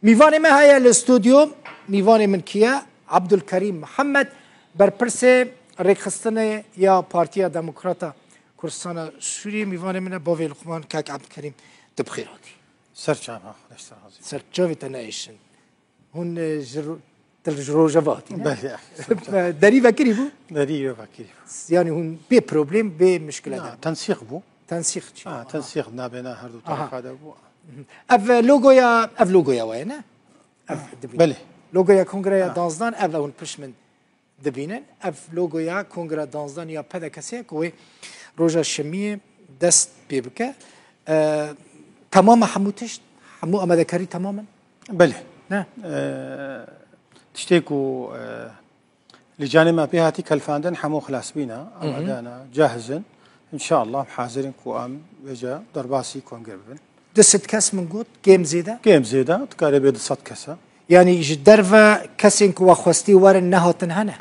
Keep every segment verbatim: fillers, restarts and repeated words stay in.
Mîvanê me heye li stûdyo. Mîvanê min kî ye? Abdulkerîm Mihemed, berpirsê rêkxistinê ya Partiya Demokrata Kurdistana Sûriyê. Mîvanê min e bavê Luqman, kak Abdulkerîm, tu bi xêr hatî. Ser çava, xweş ser hazî. Ser çavê te neêşin. Hûn, e, ji ro-, tu ji Rojava hatî, ne? Belê. Derî vekirî bû? Derî vekirî bû. Yani hûn bê problem, bê muşkile de? Na, tensîq bû. Tensîq çi? Ha, tensîq nabêna her du Aha. terefa de bû. Ev logoya, ev logoya we ye, ne? Ev dibînin. Belê. Logoya Kongreya Ha. danzdan, ev hûn pişt min dibînin. Ev logoya Kongreya danzdan ya P D K S ye ku wê roja şemiyê dest pê bike. E, temam e hemû tişt? Hemû amadekarî temam in? Belê. Ne? E, tiştê ku, e, Lîcanê me pê hatî kelfandin, hemû xilasbîne, Hı hı. amadane, cahiz in. Înşallah hazir in ku em vêca derbasî kongre bibin. Du sed kes min got, kêm zêde? Kêm zêde, dikare bê du sed kes e. Yanî ji derve kesên ku we xwestî werin nehatin hene?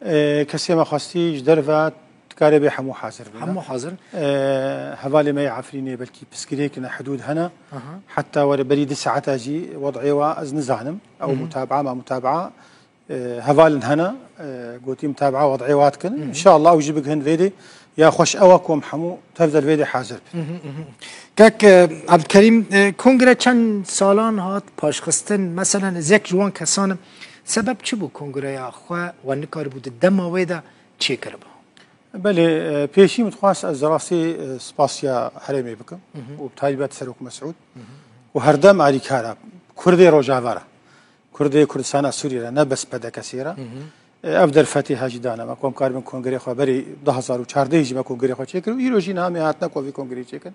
Ê, kesê me xwestî ji derve dikare bê hemû hazir bibin. Hemû hazir in. Ê, hevalê me yê Efrînê belkî pirsgirêk ne, hidûd hene. Aha. Heta were berî du saeta jî wed'ê wa ez nizanim. Ew Hı hı. mutabaa me mutabaa. E, hevalin hene, e, gotî mutabaa wed'ê wa dikin. Hı hı. Înşallah ew jî bigihin vê dê. Ya xweş ew e ku em hemû tev de li vê dê hazir bin. Hı hı, hı hı. Kek, e, Abdulkerîm, e, kongre çend salan hat paşxistin. Meselen ez yek ji wan kesan im. Sebeb çi bû kongreya xwe we nikaribû di dema wê de çêkiriba? Belê, e, pêşî min dixwest ez rastî, e, spasiya herêmê bikim Hı hı. û bi taybet Serok Mesûd Hı hı. û herdem alîkar e. Kurdê Rojava re. Kurdê Kurdistana Sûriyê re, ne bes P D K S re. Hı hı. E, ev derfetê hejî dane me, ku em karibin kongrê xwe berî du hazar û çardeh jî me kongrê xwe çêkir û îro jî niha em ê hatine ku vî kongrê çêkin.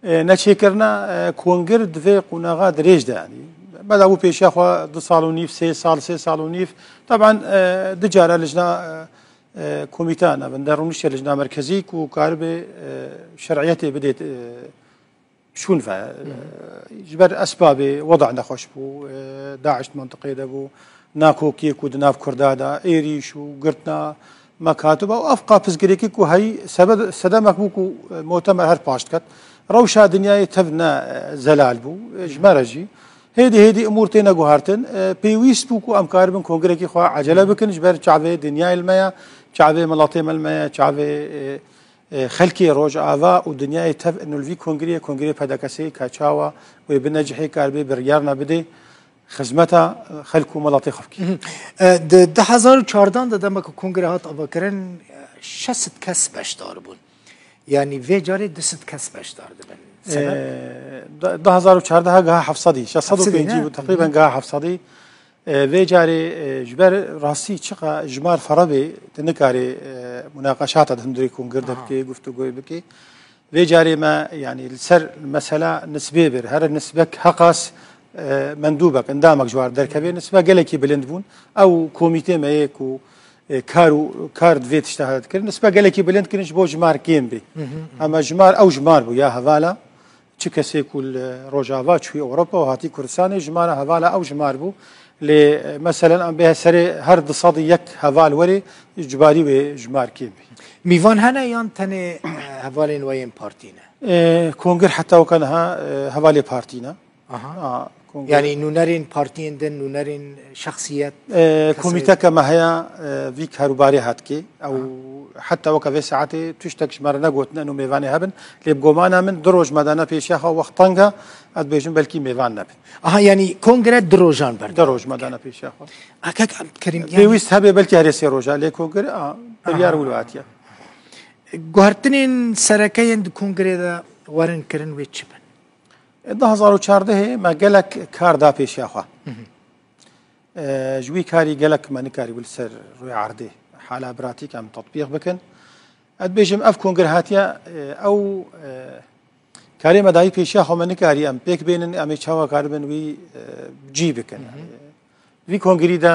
E, neçêkirina, e, kongir di vê qonaxa dirêj de, yanî, me dabû pêşiya xwe du sal û nîv, sê sal, sê sal û nîv. Teban, e, du cara lijna, e, e, komîta navende rûniştiye lijna merkezî ku karibe, e, şer'iyetê bidê, e, şûn ve, Hı hı. e, ji ber esbabê weda nexweş bû, e, DAIŞ di mentiqê de bû, nakokiyê ku di nav Kurda de, êrîş û girtina mekatib û ev qapizgirêkî ku heyî sebe-, sedemek bû ku, e, mutemer her paş diket. Rewşa dinyayê tev ne, e, zelal bû, e, ji me re jî. Hêdî hêdî emûr têne guhartin. E, pêwîst bû ku em karibin kongrekî xwe ecele bikin, ji ber çavê dinyayê li me ye, çavê miletê me li me ye, çavê, e, e, xelkê Rojava û dinyayê tev ino li vî kongreyê, kongreyê P D K S'ê ka çawa wê binecihê, karibê biryarna bidê, xizmeta, e, xelk û miletê xwe bikê. Mhm. E, di du hazar û çardeh de dema ku kongre hat avakirin, e, şeş sed kes beşdar bûn. Yanî vê carê du sed kes beşdar dibin. Sebeb? E, du-, du hazar û çardeh giha heft sedî, şeş sed û pêncî bû, teqrîben giha heft sedî. E, vê carê, e, ji ber rastî çiqa jimar fere bê, tu nikarê, e, munaqeşata di hundirê kongir de Aha. bikê, guftûgoyê bikê. Vê carê me, yanî li ser mesela nisbê bir, here nisbek heqas, e, mendûbek, endamek ji war derkevê, nisbe gelekî bilind bûn. Ew komîtê me yê ku, e, kar û, kar di vê tişta de dikir, nisbe gelekî bilind kirin ji bo jimar kêm bê. Hı hı, hı. Ama jimar ew jimar bû ya hevala. Çi kesê ku li Rojava çûyî Ewropa û hatî Kurdistanê, jimara hevala ew jimar bû. Lê, e, meselen, em bê serê her du sed û yek heval werê, icbarî wê jimar kêm bê. Mîvan hene yan tenê, e, hevalên we yên partî ne? E, kongir heta weke niha, e, hevalê partî ne. Aha. A, kongir. Yanî nûnerên partiyên din, nûnerên şexsiyet, E, kesê- komîteke me heye, e, vî karûbarê hat dikê. Ew Aha. heta weke vê saetê tiştek ji me re negotine, eno mêvanê hebin. Lê bi gomana min du roj me dane pêşiya xwe, wext teng e, ez dibêjim belkî mêvan nebin. Aha, yanî kongre du rojan berdewam Du roj me dane pêşiya xwe. A, kek Kerîm, yanî Pêwîst hebe belkî herê sê roja, lê kongre, a, biryar Aha. wilo hatiye. Guhertinên sereke yên di kongrê de werin kirin wê çi bin? E, du hazar û çardehê me gelek kar da pêşiya xwe. Mhm. E, ji wî karî gelek me nikarîbû li ser rûyê erdê hala pratîk em tetbîq bikin. Ez dibêjim ev kongir hatiye, e, ew, e, karê me dayî pêşiya xwe me nikarî em pêk bênin, em ê çawa karibin wî, e, cî bikin. Mhm. Vî kongirî de,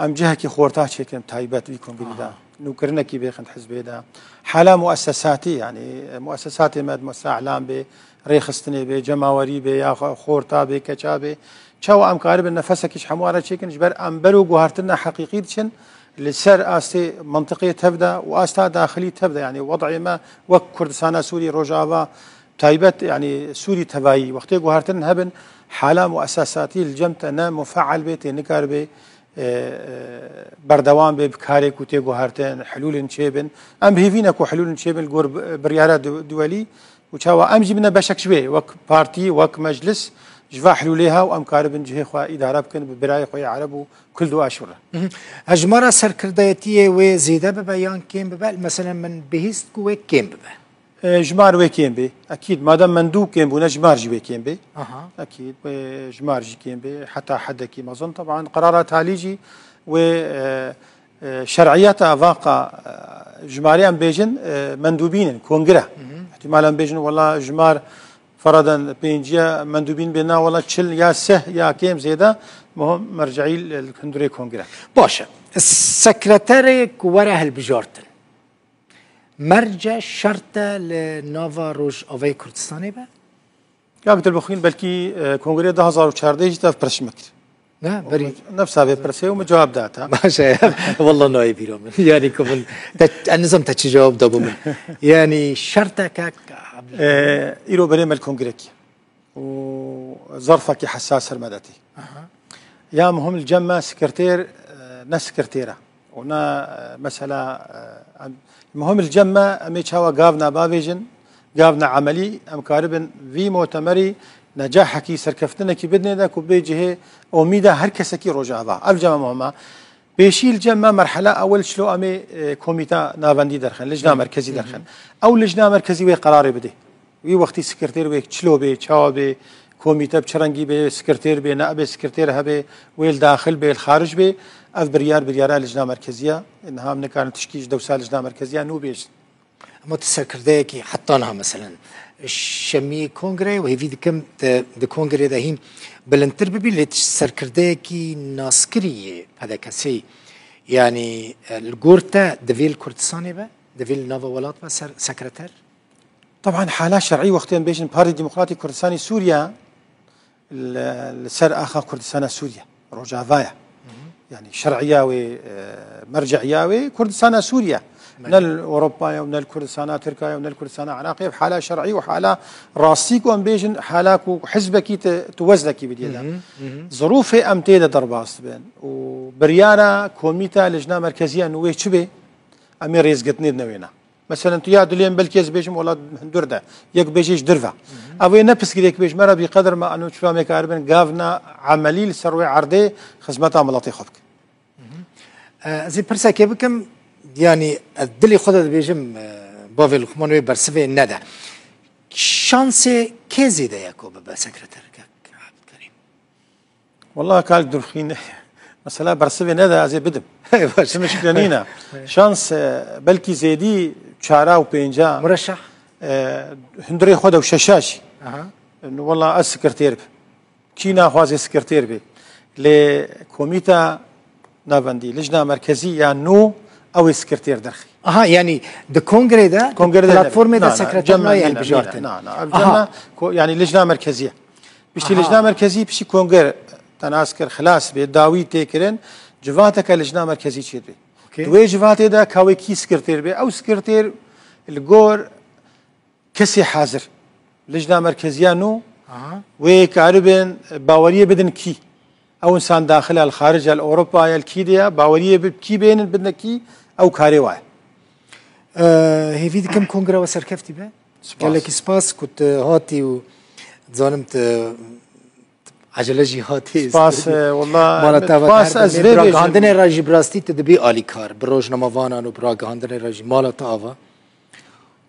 e, em cihekî xorta çêkin taybet vî kongirî de. Aha. Nûkirinekî bêxin hizbê de. Hala muessesatî, yanî, e, muessesatê me, muessesa îlam bê, rêxistinê bê, cemawerî bê, ya xwe-, xorta bê, keça bê. Çawa em karibin nefesekî ji hemû re çêkin, ji ber em ber û guhartina heqîqî diçin, li ser astê mentiqê tev de û asta daxilî tev de, yanî wed'ê me wek Kurdistana Sûrî, Rojava, taybet, yanî Sûrî tevayî, wextê guhartin hebin, Hala muesesatî li cem te ne mufeal bê, tê nikaribe, e, e, berdewam bê bi karê ku tê guhertin, hilûlên çêbin. Em bi hêvî ne ku hilûlên çêbin li gor bi-, biryara du-, duwelî û çawa em jî bine beşek ji wê, wek partî, wek meclis, ji va hilûlê ha û em karibin cihê xwe îdare bikin bi birayê xwe yê Ereb û Kurd û Aşûr re. Mhm. Hejmara serkirdayetiyê wê zêde bibe yan kêm bibe? Meselen min bihîst ku wê kêm bibe. E, jimar wê kêm bê. Ekîd, madem mendûb kêm bûne, jimar jî wê kêm bê. Aha. Ekîd, wê jimar jî kêm bê. Heta hedekî mezin. Teban, qerara talî jî wê, e, e, şer'iyeta vaqa, e, jimarê em bêjin, e, mendûbîn in, kongre. Hı hı. Îhtîmal em bêjin, wela jimar feradan pênciya mendûbîn bê, na wela çil ya seh ya kêm zêde, muhim merceî li hundirê kongre. Baş e. Sekreterê ku were hilbijartin. Merce şert e li nava Rojavayê Kurdistanê be? Ya Dilbixwîn, belkî, e, kongrê du hazar û çardeh jî te ev pirs ji min kir. Ne, berî. Nefsa vê pirsê û min cewab da te. Baş e. Wallah nayê bîra min. Yani ku min, te, ez nizam te çi cewab dabû min. Yani şert e ke E, îro berê me li kongrekî. û zerfekî hesas her me de tê. Aha. Ya muhim li cem me sekretêr, e, ne sekretêr e. Û ne, e, mesela, e, em, muhim li cem me em ê çawa gavna bavêjin, gavna emelî, em karibin vî mutemerî necahekî, serkeftinekî bidinê de ku bê cihê omîda her kesekî Rojava. Ev cem me muhim e. Pêşî li cem me merhela ewil çilo em ê, e, komîta navendî derxin, lijna Hı. merkezî Hı hı. derxin. Ew lijna merkezî wê qerarê bidê. Wî wextî sekreter wê çilo bê, çawa bê, komîte bi çi rengî bê, sekreter bê, ne bê sekreter hebe, wê li daxil bê, li xaric bê, ev biryar, biryara lijna merkezî ye. Niha em nikarin tişkî ji dewsa lijna merkezî ya nû bêjin. Ama tu serkirdeyekî heta niha, meselen, şemiyê kongreyê û hêvî dikim te di kongreyê de hîn bilindtir bibî, lê tu serkirdeyekî naskirî yê P D K'ê, yanî, e, li gor te divê li Kurdistanê be, divê li nava welat be ser sekreter? Teban hala şer'î wextê em bêjin Partî Demokratî Kurdistanê Sûriye li, li ser axa Kurdistana Sûriye, Rojava ye. Hı hı. Yani şer'iya wê, e, merce'iya wê Kurdistana Sûriye. Belê. Ne li Ewropa ye û ne li Kurdistana Tirka ye û ne li Kurdistana Iraqê ye. Hala şer'î û hala rastî ku em bêjin, hala ku hizbekî tu, tu wezlekî bidiyê de. Hı hı, hı hı. Zirûfê em tê de derbas dibin û biryara komîta lijna merkeziya nû wê çi bê? Em ê rêzgirtinê dinewêna. Meselen, tu ya dilê min, belkî ez bêjim welat hundir de, yek bêjê ji dir ve. Hı hı. Ev ê ne pirsgirêk bê ji me re, bîqedir me, eno çira em ê karibin gavna emelî li ser wê erdê xizmeta miletê xwe bikin. Hı hı. E, ez ê pirsekê bikim, yanî ez dilê xwe de dibêjim, e, bavê Luqman wê bersivê nede. Şansê kê zêde ye ku bibe sekreter, kek Abdulkerîm? Wela kak Dilbixwîn, mesela bersivê nede, ez ê bidim. Ey, baş. Çi mişkile nîne. Şans, e, belkî zêdî çara û pênca. Mureşah? E, hundirê xwe de û şeşa jî. Aha. Wela ez sekretêr bim. Kî naxwaze sekretêr bê. Lê komîta navendî, lijna merkezî ya nû, ew ê sekretêr derxî. Aha, yanî di kongrê de, Kongrê de platformê de nebe. Na, na, sekreter cem me nayê nîne, hilbijartin. Nîne, na, na. Ev Aha. cem me ko-, yanî lijna merkezî ye. Piştî Aha. lijna merkezî, piştî kongre te nas kir, xilas bê, dawî tê kirin, civateke lijna merkezî çêdibê. Okey. Di wê civatê de ka wê kî sekretêr bê, ew sekretêr li gor kesê hazir. Lijna merkeziya nû Aha. wê karibin baweriyê bidin kî. Ew insan daxil e, li xaric e, li Ewropa ye, li kî de ye, baweriyê bi kî bênin, bidine kî, ew karê wa ye. E, hêvî dikim kongre we serkeftî be. Spas. Gelekî spas ku tu hatî û dizanim tu ecele jî hatî. Spas, e, wela, mala te ava spas, te her ez demê vê bêjim. Bi ragihandinê re jî bi rastî tu dibî alîkar. Bi rojnamevanan û bi ragihandinê re jî mala te ava.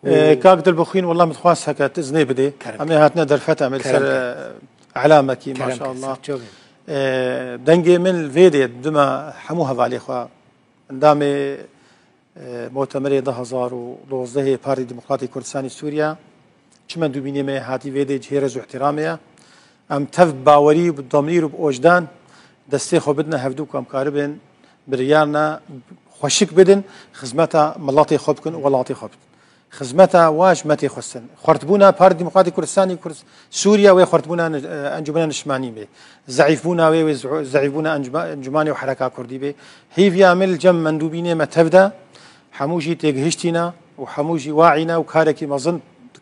E, kak Dilbixwîn, wela min dixwest heke tu iznê bidê. Kerem ke. Em ê hatine derfet, em ê li ser, Kerem ke. e, elamekî, Kerem ke, maşallah. Ser çavê. E, dengê min li vê dê dima hemû hevalê xwe, endamê, e, Mutemerê du hazar û dozdehê Partî Demokratî Kurdistanê Sûriye, çi mendûbînê me hatî vê dê cihê rez û îhtîramê ye. Em tev bi bawerî û bi domîr û bi ojdan destê xwe bidine hevdû ku em karibin biryarna xweşik bidin, xizmeta miletê xwe bikin û welatê xwe bikin. Xizmeta wa ji me tê xwestin. Xwertbûna Partî Demokratî Kurdistanî Kurd-, Sûriye wê xwertbûna ni-, e, Encûmena Niştimanî bê. Zeîfbûna wê, wê ze-, zeîfbûna encuma-, Encûmanê û Hereka Kurdî bê. Hêviya min li cem mendûbînê me tev de hemû jî têgihiştîne û hemû jî waîne û karekî mezin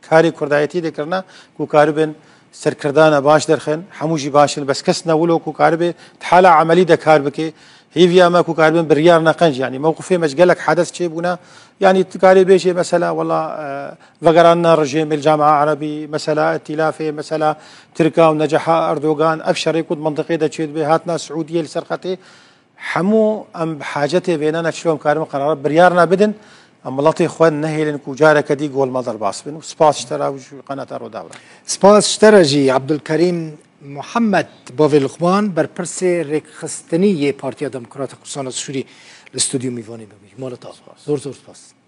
karê kurdayetî de kirine ku karibin serkirdana baş derxin, hemû jî baş in, bes kes ne wilo ku karibe di hala emelî de kar bike. Hêviya me ku karibin biryar neqenc, yanî mewqifê me ji gelek hedes çêbûne. Yanî tu karê bêjê mesela, wela, e, vegeranina rejêmê li Camia Erebî, mesela îtîlafê, mesela Tirka û Neceha Erdogan, ev şerê ku di mintiqê de çêdibe, hatina Siûdiyê li ser xetê, hemû em bi hacetê vêne ne çilo em karin qerara biryarna bidin, em miletê xwe nehêlin ku careke dî gol me derbas bin. Û spas ji te re û ji qenata Rûdawê re. Spas ji te re jî, Abdulkerîm Muhammed, bavê Luqman, berpirsê rêkxistinî yê Partiya Demokratîk Kurdistana Sûrî, li stûdyo mîvanê me bû. Mala te. Zor zor spas.